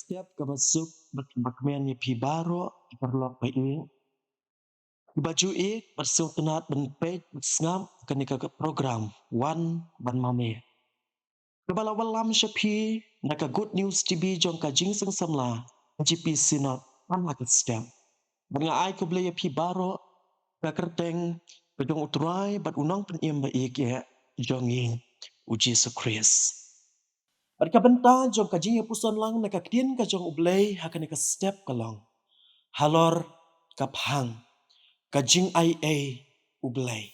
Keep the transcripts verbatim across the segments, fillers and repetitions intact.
Step kaba suk bad kaba kmen ïa phi baroh ki paralok ba ïeit. Kiba ju ïeit bad sngewtynnat ban peit bad sngap kane ka program Wan Ban Mane. Kaba la wallam sha phi na ka Good News T V jong ka Jingseng Samla, G P Synod, man la ka step. Bad nga ai khublei ïa phi baroh ka kyrteng ka jong U Trai bad U Nongpynim ba ïeit jong ngi, U Jisu Khrist. Bad ka bynta jong ka jingïapuson lang na ka ktien ka jong U Blei ha kane ka step ka long: Halor ka phang, ka jingaiei U Blei.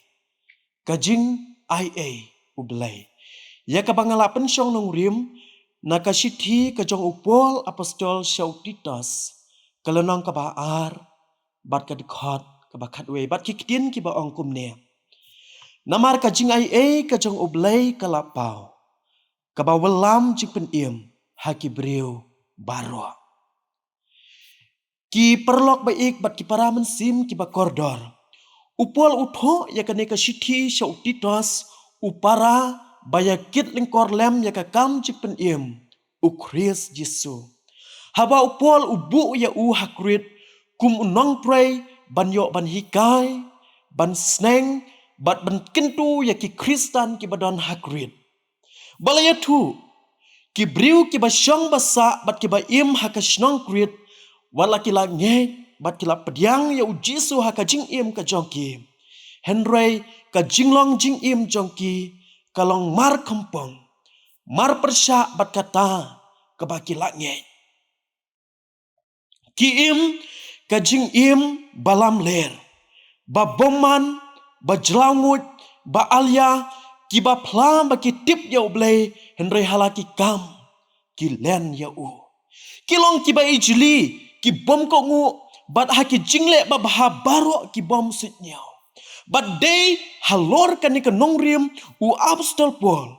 Ka jingaiei U Blei. Ïa kaba nga la pynshong nongrim na ka shithi ka jong u Paul apostol sha u Titus, ka lynnong kaba ar, bad ka dkhot kaba khatwei, bad ki ktien kiba ong kumne: Namar ka jingaiei ka jong U Blei ka la paw, kaba wallam jingpynim ha ki briew baroh. Ki paralok ba ïeit bad ki para mynsiem kiba kordor, u Paul u thoh ïa kane ka shithi sha u Titus, u para ba ïa kit lyngkor lem ïa ka kam jingpynim U Khrist Jisu. Haba u Paul u buh ïa u ha Krit kum u nongtrei ban ïoh ban hikai, ban sneng, bad ban kyntu ïa ki Khristan kiba don ha Krit. Ba la ïathuh, ki briew kiba shong ba sah bad kiba im ha ka shnong Krit, wat la ki la ngeit bad ki la pdiang ïa U Jisu ha ka jingim ka jong ki, hynrei ka jinglong jingim jong ki ka long mar khympong, mar pyrshah bad kata kaba ki la ngeit. Ki im ka jingim ba lamler, ba bymman, ba jlaw nguid, ba alia, kiba phla ba ki tip ïa U Blei, hynrei ha la ki kam ki len ïa u. Ki long kiba ijli, ki bym kohnguh, bad ha ki jingleh babha baroh ki bym suidñiew. Bad dei halor kane ka nongrim u apostol Paul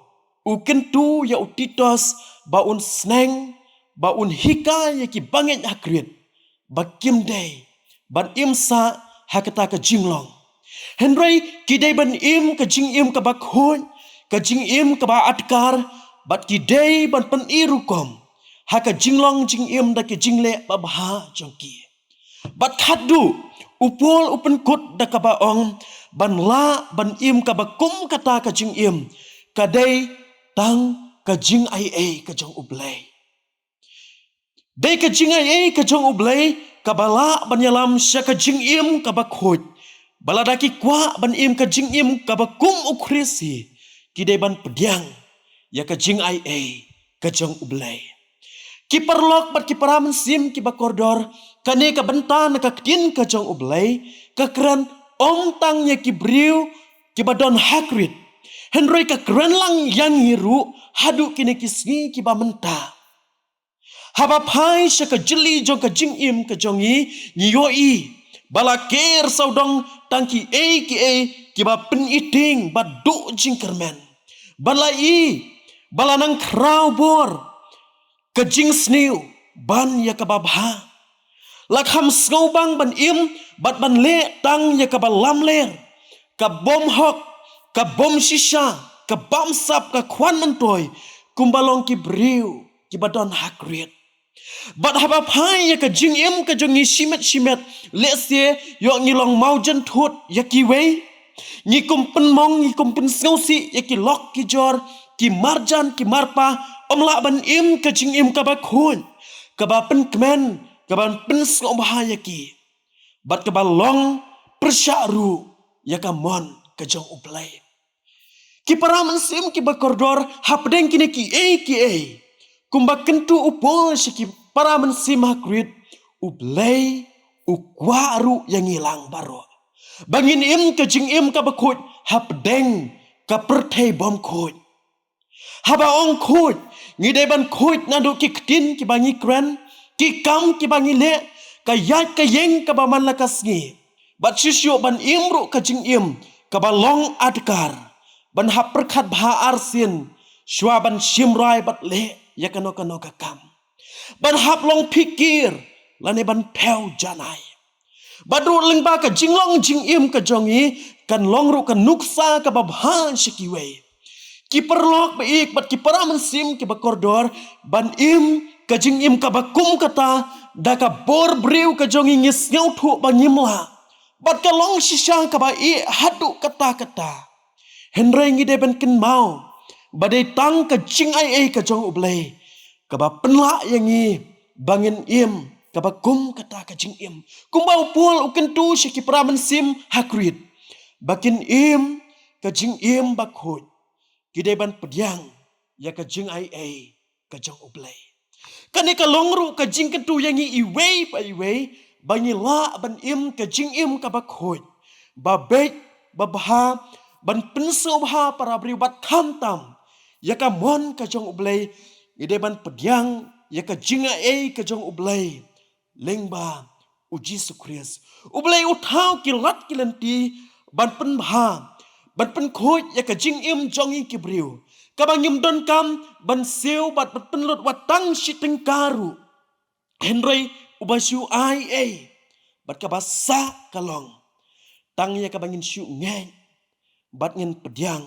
u kyntu ïa u Titus ba un sneng, ba un hikai ïa ki bangeit ha Krit ba kim dei ban im sah ha kata ka jinglong, hynrei ki dei ban im ka jingim kaba khuid, ka jingim kaba adkar, bad ki dei ban pyni rukom ha ka jinglong jingim da ki jingleh babha jong ki. Bad khatduh u Paul u pynkut da kaba ong, ban lah ban im kaba kum kata ka jingim ka dei tang ka jingaiei ka jong U Blei. Dei ka jingaiei ka jong U Blei kaba lah ban ïalam sha ka jingim kaba khuid. Ba lada ki kwah ban im ka jingim kaba kum U Khrist hi, ki dei ban pdiang ïa ka jingaiei ka jong U Blei. Ki paralok bad ki para mynsiem kiba kordor, kane ka bynta na ka ktien ka jong U Blei ka kren ym tang ïa ki briew kiba don ha Krit, hynrei ka kren lang ïa ngi ruh haduh kine ki sngi kiba mynta. Haba phai sha ka jylli jong ka jingim ka jong ngi, ngi ïohi ba la ker sawdong tang kiei kiei kiba pyniting bad duh jingkyrmen. Ba la i ba la nang khraw bor ka jingsniew ban ïa kaba bha. La kham sngewbang ban im bad ban leh tang ïa kaba lamler, ka bym hok, ka bym shisha, ka bamsap, ka khwan myntoi, kumba long ki briew kiba don ha Krit. Bad haba phai ïa ka jingim ka jong ngi shimet shimet, lehse ïoh ngi long mawjynthut ïa kiwei. Ngi kum pynmong, ngi kum pynsngewsih ïa ki lok ki jor, ki marjan ki marpa, ym lah ban im ka jingim kaba khuid, kaba pynkmen, kaba pynsngewbha ïa ki, bad kaba long pyrshah ruh ïa ka mon ka jong U Blei. Ki para mynsiem kiba kordor, hapdeng kine kiei kiei, kumba kyntu u Paul sha ki para mynsiem ha Krit, U Blei u kwah ruh ïa ngi lang baroh ba ngin im ka jingim kaba khuid hapdeng ka pyrthei bym khuid. Haba ong khuid, ngi dei ban khuid naduh ki ktien kiba ngi kren, ki kam kiba ngi leh, ka ïaid ka ïeng kaba man la ka sngi. Bad shisha ban im ruh ka jingim kaba long adkar, ban hap pyrkhat bha arsien shuwa ban shim rai bad leh ïa kano kano ka kam, ban hap long phikir lane ban phew janai. Bad ruh lyngba ka jinglong jingim ka jong ngi kan long ruh ka nuksa kaba bha sha kiwei. Ki paralok ba ïeit bad ki para mynsiem kiba kordor, ban im ka jingim kaba kum kata, da ka bor briew ka jong ngi ngi sngewthuh ba ngim lah. Bad ka long shisha kaba ïeh haduh katta katta. Hynrei ngi dei ban kynmaw ba dei tang ka jingaiei ka jong U Blei kaba pynlah ïa ngi ba ngin im kaba kum kata ka jingim. Kumba u Paul u kyntu sha ki para mynsiem ha Krit, ba kin im ka jingim bakhuid. Ki dei ban pdiang ïa ka jingaiei ka jong U Blei. Kane ka long ruh ka jingkyntu ïa ngi iwei pa iwei, ba ngi lah ban im ka jingim kaba khuid, ba beit, ba bha, ban pynsngewbha para briew bad khamtam ïa ka mon ka jong U Blei. Ngi dei ban pdiang ïa ka jingaiei ka jong U Blei lyngba U Jisu Khrist. U Blei u thaw ki lad ki lynti ban pynbha, ban pynkhuid ïa ka jingim jong ngi ki briew, kaba ngim donkam ban siew bad ban pynlut wat tang shi tyngka ruh. Hynrei uba shu ai ei, bad kaba sah ka long tang ïa kaba ngin shu ngeit bad ngin pdiang,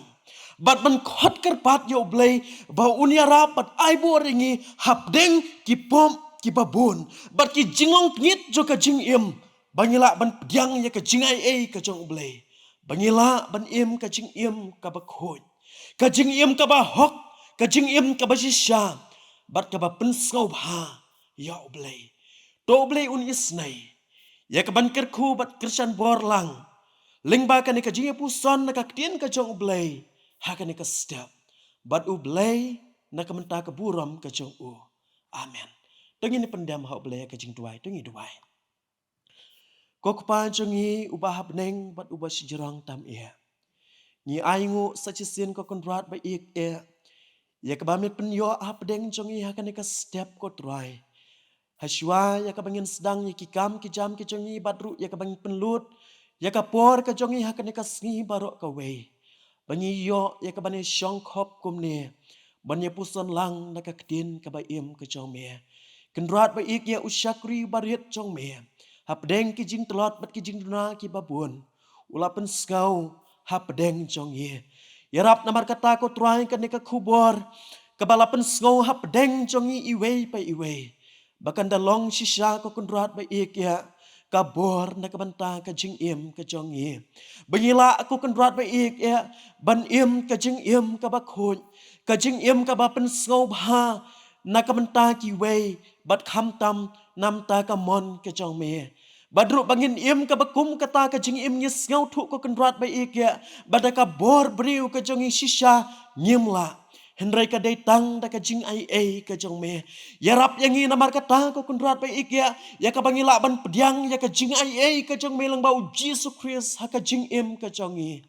bad ban khot kyrpad ïa U Blei ba un ïarap bad ai bor ïa ngi hapdeng ki pop kiba bun bad ki jinglong tngit jong ka jingim, ba ngi lah ban pdiang ïa ka jingaiei ka jong U Blei, ba ngi lah ban im ka jingim kaba khuid, ka jingim kaba hok, ka jingim kaba shisha bad kaba pynsngewbha ïa U Blei. To U Blei un isynei ïa kaban kyrkhu bad kyrshan bor lang lyngba kane ka jingïapuson na ka ktien ka jong U Blei ha kane ka step, bad U Blei na ka bynta ka burom ka jong u. Amen. To ngin pyndem ha U Blei ha ka jingduwai, to ngin duwai. Ko Kpa jong ngi uba ha bneng bad uba shajrong tam ïa, ngi ainguh sa shisien ko Kynrad ba ïeit ïa, ïa kaba me pynïoh hapdeng jong ngi ha kane ka step ko Trai. Hashwa ïa kaba ngin sdang ïa ki kam ki jam ki jong ngi bad ruh ïa kaba ngin pynlut ïa ka por ka jong ngi ha kane ka sngi baroh kawei, ba ngi ïoh ïa kaban ïashong khop kumne ban ïapuson lang na ka ktien kaba im ka jong me. Kynrad ba ïeit ïa, u shakri barit jong me, hapdeng ki jingtlot bad ki jingduna kiba bun, u la pynsngew hapdeng jong ngi. Ïarap namar kata ko Trai kane ka khubor kaba la pynsngew hapdeng jong ngi iwei pa iwei, ba kan da long shisha ko Kynrad ba ïeit ïa, ka bor na ka bynta ka jingim ka jong ngi, ba ngi lah ko Kynrad ba ïeit ïa, ban im ka jingim kaba khuid, ka jingim kaba pynsngewbha na ka bynta kiwei bad khamtam na bynta ka mon ka jong me. Bad ruh ba ngin im kaba kum kata ka jingim, ngi sngewthuh ko Kynrad ba ïeit ïa, ba da ka bor briew ka jong ngi shisha ngim lah, hynrei ka dei tang da ka jingaiei ka jong me. Ïarap ïa ngi namar kata ko Kynrad ba ïeit ïa, ïa kaba ngi lah ban pdiang ïa ka jingaiei ka jong me lyngba U Jisu Khrist ha ka jingim ka jong ngi,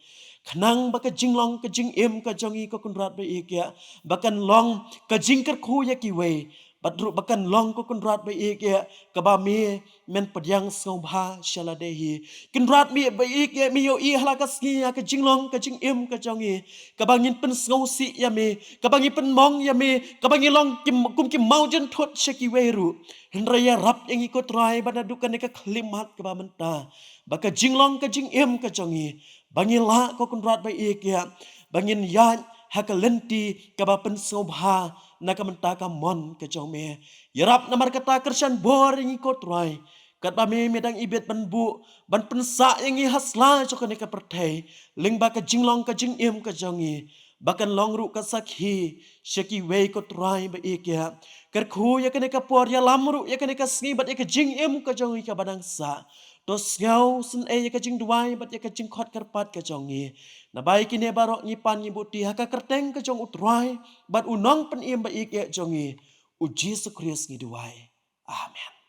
khnang ba ka jinglong ka jingim ka jong ngi ko Kynrad ba ïeit ïa, ba kan long ka jingkyrkhu ïa kiwei, bad ruh ba kan long ko Kynrad ba ïeit ïa, kaba me men pdiang sngewbha sha lade hi. Kynrad me ba ïeit ïa, me ïohi ha la ka sngi ïa ka jinglong ka jingim ka jong ngi, kaba ngin pynsngewsih ïa me, kaba ngin pynmong ïa me, kaba ngin long ki, kum ki mawjynthut sha kiwei ruh. Hynrei ïarap ïa ngi ko Trai ba naduh kane ka khyllipmat kaba mynta, ba ka jinglong ka jingim ka jong ngi, ba ngi lah ko Kynrad ba ïeit ïa, ba ngin ïaid ha ka lynti kaba pynsngewbha na ka bynta ka mon ka jong me. Ïarap namar kata, kyrshan bor ïa ngi ko Trai, katba me, me dang ibit ban buh ban pynsah ïa ngi ha sla jong kane ka pyrthei, lyngba ka jinglong ka jingim ka jong ngi, ba kan long ruh ka sakhi sha kiwei ko Trai ba ïeit ïa. Kyrkhu ïa kane ka por, ïalam ruh ïa kane ka sngi bad ïa ka jingim ka jong ngi kaba dang sah. To sngewsynei ïa ka jingduwai bad ïa ka jingkhot kyrpad ka jong ngi. Naba ïa kine baroh ngi pan ngi buti ha ka kyrteng ka jong U Trai bad U Nongpynim ba ïeit ïa jong ngi, U Jisu Khrist ngi duwai. Amen.